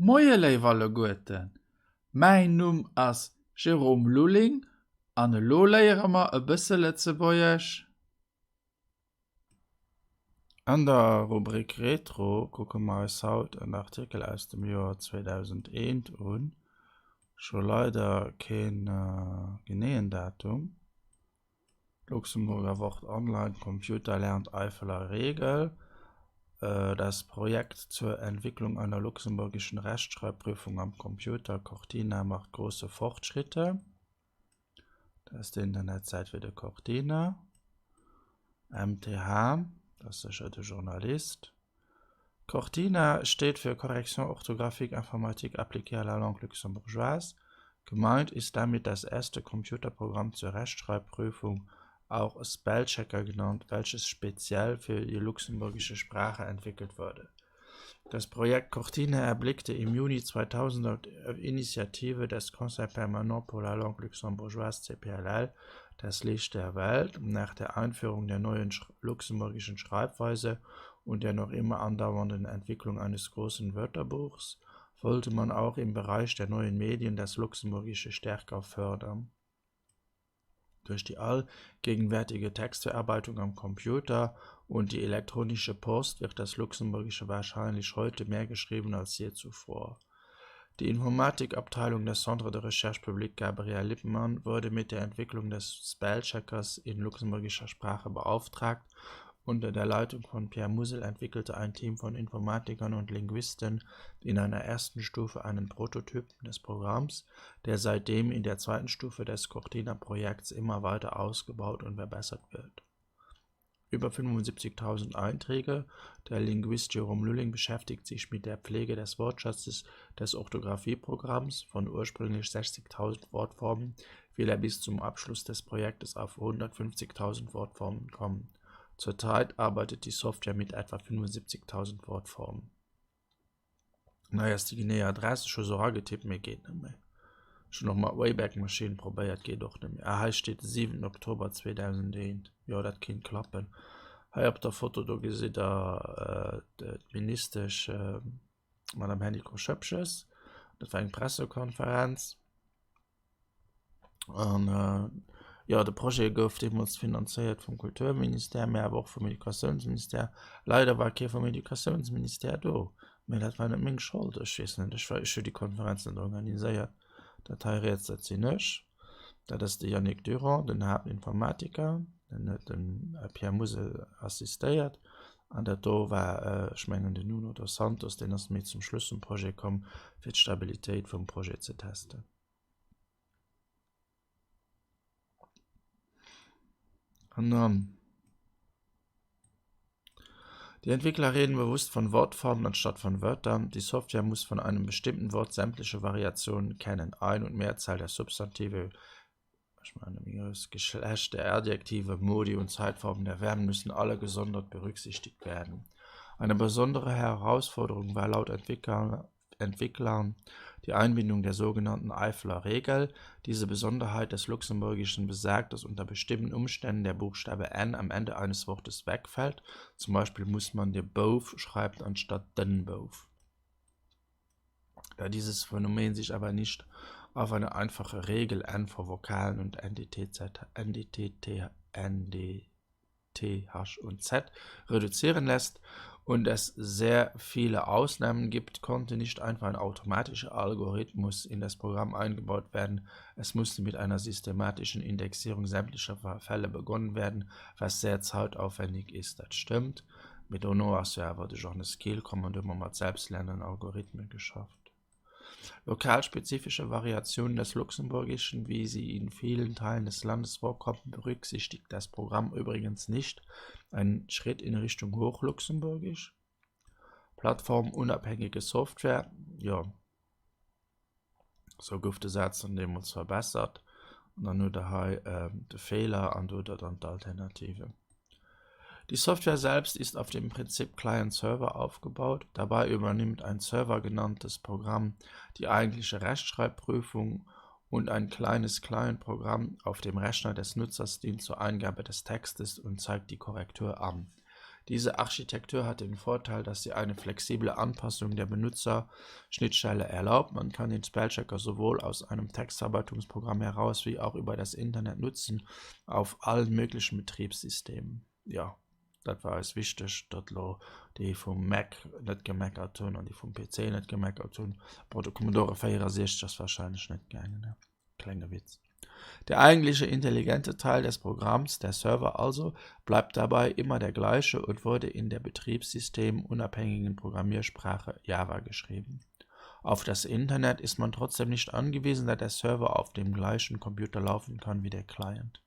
Moie léif alleguerten, mäin Numm ass Jérôme Lulling an elo léiere mer e bësse Lëtzebuergesch. An der Rubrik Retro kucke mer eis haut en Artikel aus dem Joer 2001 un. Scho leider keen geneeën Datum. Luxemburger Wort Online Computer lernt Eifeler Regel. Das Projekt zur Entwicklung einer luxemburgischen Rechtschreibprüfung am Computer Cortina macht große Fortschritte. Dat ass d'Internetsäit fir de Cortina. MTH, dat ass sécher de Journalist. Cortina steht für Correction orthographique informatique appliquée à la langue luxembourgeoise. Gemeint ist damit das erste Computerprogramm zur Rechtschreibprüfung, auch Spellchecker genannt, welches speziell für die luxemburgische Sprache entwickelt wurde. Das Projekt Cortina erblickte im Juni 2000 auf Initiative des Conseil permanent pour la langue luxembourgeoise CPLL das Licht der Welt. Nach der Einführung der neuen luxemburgischen Schreibweise und der noch immer andauernden Entwicklung eines großen Wörterbuchs wollte man auch im Bereich der neuen Medien das Luxemburgische stärker fördern. Durch die allgegenwärtige Textverarbeitung am Computer und die elektronische Post wird das Luxemburgische wahrscheinlich heute mehr geschrieben als je zuvor. Die Informatikabteilung des Centre de recherche publique Gabriel Lippmann wurde mit der Entwicklung des Spellcheckers in luxemburgischer Sprache beauftragt. Unter der Leitung von Pierre Musel entwickelte ein Team von Informatikern und Linguisten in einer ersten Stufe einen Prototypen des Programms, der seitdem in der zweiten Stufe des Cortina-Projekts immer weiter ausgebaut und verbessert wird. Über 75.000 Einträge. Der Linguist Jerome Lulling beschäftigt sich mit der Pflege des Wortschatzes des Orthographieprogramms. Von ursprünglich 60.000 Wortformen will er bis zum Abschluss des Projektes auf 150.000 Wortformen kommen. Zurzeit arbeitet die Software mit etwa 75.000 Wortformen. Hei ass déi genee Adress, ech hu se och agetippt, mee geet net méi. Ech hunn och mat Wayback Machine probéiert, geet och net méi. Ah, hei steet de 7 Oktober 2001, jo dat kéint klappen. Hei op der Foto do gesitt der d'Ministesch Madame Hennicot-Schoepges, dat war eng Pressekonferenz. An jo, de Projet gouf deemools finanzéiert vum Kulturministère, mä awer och vum Educatiounsministère. Leider war kee vum Educatiounsministère do, mä dat war net meng Schold. Ech weess net, ech war, ech hu déi Konferenz net organiséiert. Dat hei riets, dat sinn ech. Dat ass de Yannick Durand, den Haaptinformatiker. Den huet dem Pierre Musel assistéiert. An dat do war, ech mengen, den Nuno dos Santos, deen ass méi zum Schluss vum Projet komm, fir d'Stabilitéit vum Projet ze testen. An dann. Die Entwickler reden bewusst von Wortformen anstatt von Wörtern. Die Software muss von einem bestimmten Wort sämtliche Variationen kennen, Ein- und Mehrzahl der Substantive, ech maachen e méi grouss, Geschlecht der Adjektive, Modi und Zeitformen der Verben müssen alle gesondert berücksichtigt werden. Eine besondere Herausforderung war laut Entwickler Entwicklern die Einbindung der sogenannten Eifeler Regel. Diese Besonderheit des Luxemburgischen besagt, dass unter bestimmten Umständen der Buchstabe n am Ende eines Wortes wegfällt. Zum Beispiel muss man de Bouf schreiben anstatt den Bouf. Da dieses Phänomen sich aber nicht auf eine einfache Regel n vor Vokalen und ndtz, ndtt, nd T, H und Z reduzieren lässt und es sehr viele Ausnahmen gibt, konnte nicht einfach ein automatischer Algorithmus in das Programm eingebaut werden. Es musste mit einer systematischen Indexierung sämtlicher Fälle begonnen werden, was sehr zeitaufwendig ist. Dat stëmmt, mee dono ass jo awer de Johannes Kehl komm an du hu mer mat selbstlernenden Algorithmen geschafft. Lokalspezifische Variationen des Luxemburgischen, wie sie in vielen Teilen des Landes vorkommen, berücksichtigt das Programm übrigens nicht, ein Schritt in Richtung Hochluxemburgisch. Plattformunabhängige Software, jo, sou gouf de Saz dann deemools verbessert. An dann hutt der hei de Feeler an do hutt der dann d'Alternative. Die Software selbst ist auf dem Prinzip Client-Server aufgebaut. Dabei übernimmt ein Server genanntes Programm die eigentliche Rechtschreibprüfung und ein kleines Client-Programm auf dem Rechner des Nutzers dient zur Eingabe des Textes und zeigt die Korrektur an. Diese Architektur hat den Vorteil, dass sie eine flexible Anpassung der Benutzerschnittstelle erlaubt. Man kann den Spellchecker sowohl aus einem Textverarbeitungsprogramm heraus wie auch über das Internet nutzen, auf allen möglichen Betriebssystemen. Jo, dat war eis wichteg, datt elo déi vum Mac net gemeckert hunn an déi vum PC net gemeckert hunn. Bon, de Commodore 64 ass warscheinlech net gaangen, ne? Klenge Witz. Der eigentliche intelligente Teil des Programms, der Server also, bleibt dabei immer der gleiche und wurde in der betriebssystemunabhängigen Programmiersprache Java geschrieben. Auf das Internet ist man trotzdem nicht angewiesen, da der Server auf dem gleichen Computer laufen kann wie der Client.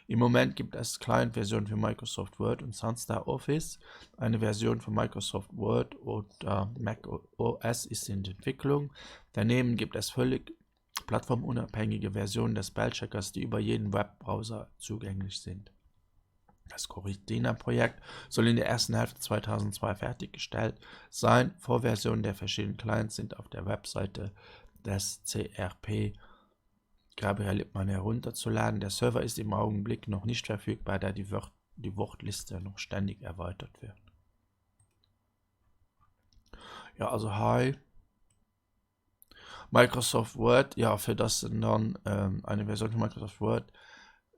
Im Moment gibt es Client-Versionen für Microsoft Word und Sunstar Office. Eine Version für Microsoft Word oder Mac OS ist in Entwicklung. Daneben gibt es völlig plattformunabhängige Versionen des Spellcheckers, die über jeden Webbrowser zugänglich sind. Das Cortina-Projekt soll in der ersten Hälfte 2002 fertiggestellt sein. Vorversionen der verschiedenen Clients sind auf der Webseite des CRP Gabriel Lippmann herunterzuladen. Der Server ist im Augenblick noch nicht verfügbar, da die, Wort die Wortliste noch ständig erweitert wird. Ja, also hei Microsoft Word, ja, fir dass en dann ähm, eine Version vu Microsoft Word,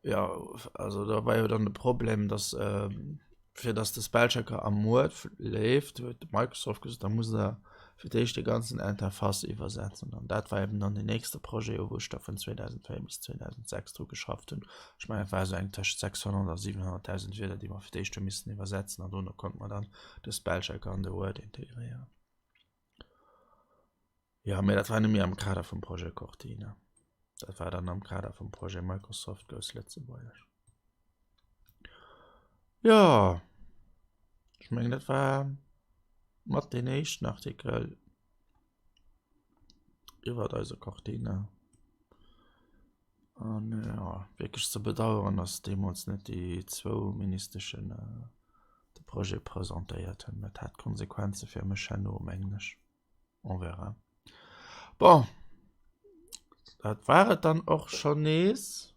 ja, also da war jo dann de Problem, dass ähm, fir dass de Spellchecker am Word leeft, huet Microsoft gesot, da muss der fir d'éischt déi ganzen Interface iwwersetzen. An dat war eben dann den nächste Projet, wou ech da vun 2004 bis 2006 dru geschafft hunn. Ech mengen, et war esou eng tëscht 600 a 700.000 Wierder, déi mer fir d'éischt hu missen iwwersetzen an dono konnte mer dann de Spellchecker an de Word integréieren. Jo, mee dat war net méi am Kader vum Projet Cortina. Dat war dann am Kader vum Projet Microsoft Goes Lëtzebuergesch. Jo, ech mengen dat war mat deen éischten Artikel iwwert eise Cortina. An jo, wierklech ze bedauern, datt deemools net déi zwou Ministeschen de Projet presentéiert hunn. Dat hat Konsequenze fir mech herno, mengen ech. On verra. Bon, dat war et dann och schonn nees.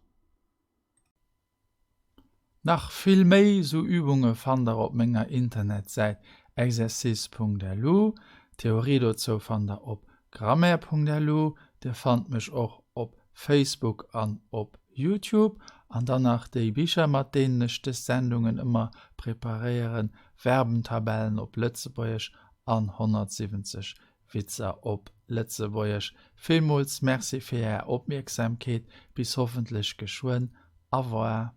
Nach vill méi sou Übunge fannt der op menger Internetsäit exercice.lu. D'Theorie dozou fannt der op grammaire.lu. Dir fannt mech och op Facebook an op Youtube. An dann nach déi Bicher mat deenen ech des Sendungen ëmmer preparéieren, Verbentabellen op Lëtzebuergesch an 170 Witzer op Lëtzebuergesch. Villmools Merci fir Är Opmierksamkeet. Bis hoffentlech geschwënn. Au revoir.